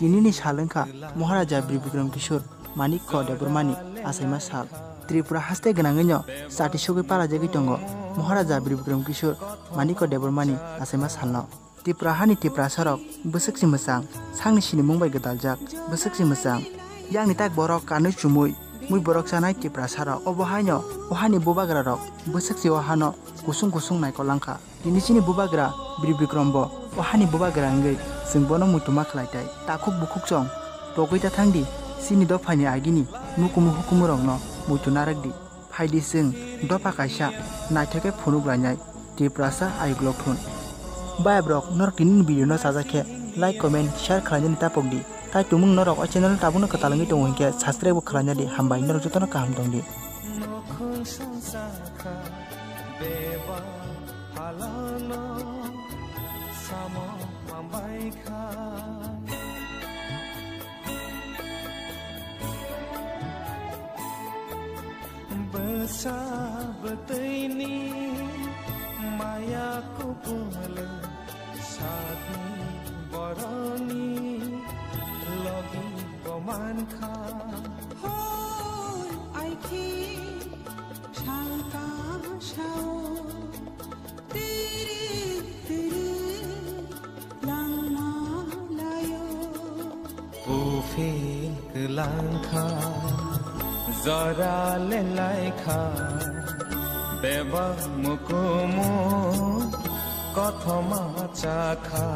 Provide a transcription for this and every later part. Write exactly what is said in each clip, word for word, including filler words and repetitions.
Tinini sal wngkha Maharaja Bir Bikram Kishore Manikya Debbarmani achaima sal. Tripura haste gwnangwino chati sogwi palajagwi tongo Maharaja Bir Bikram Kishore Manikya Debbarmani achaima salno. Tripura hani Tiprasarok bwswk si mwchang, sakni sinimung bai gwdaljak bwswk si mwchang. Yakni tak borok kanwi chumui mui borok chanai Tiprasarok. Obo haino o hani bubagrarok bwswk si o hano kusung kusung naikol langkha. Tini chini bubagra Bir Bikrom bo o hani bubagra wngwi chwng bono muitu ma khlai tai. Takhuk bukhuk chong togwi ta thang di, chini dophani agini mukumu hukumurokno muitu narwk di. Phai di chwng dopha kaisa naithok khe phunuk lainai Tiprasa ayuk lok thun. Bayap rok norok tini ni video no chajak khe like, comment, share khlainani tapok di. Tai tumung norok o channel tabukno kwtal wngwi tongo hinkhe subscribe bo khlaina di. Hambai norok jotono kaham tong di. Nokhung songsa kha beba halano samo mambai kha. Bwsa bwtwini maya kubul sadi boroni logi bo mankha. Hoi aiki salka sao. Tiri tiri langma layo. Uphil kwlangkha, jora lelaikha, bebak mukumu kothoma chakha.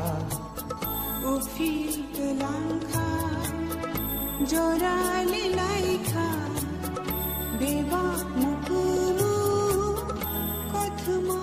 Uphil kwlangkha, jora lelaikha, bebak mukumu kothoma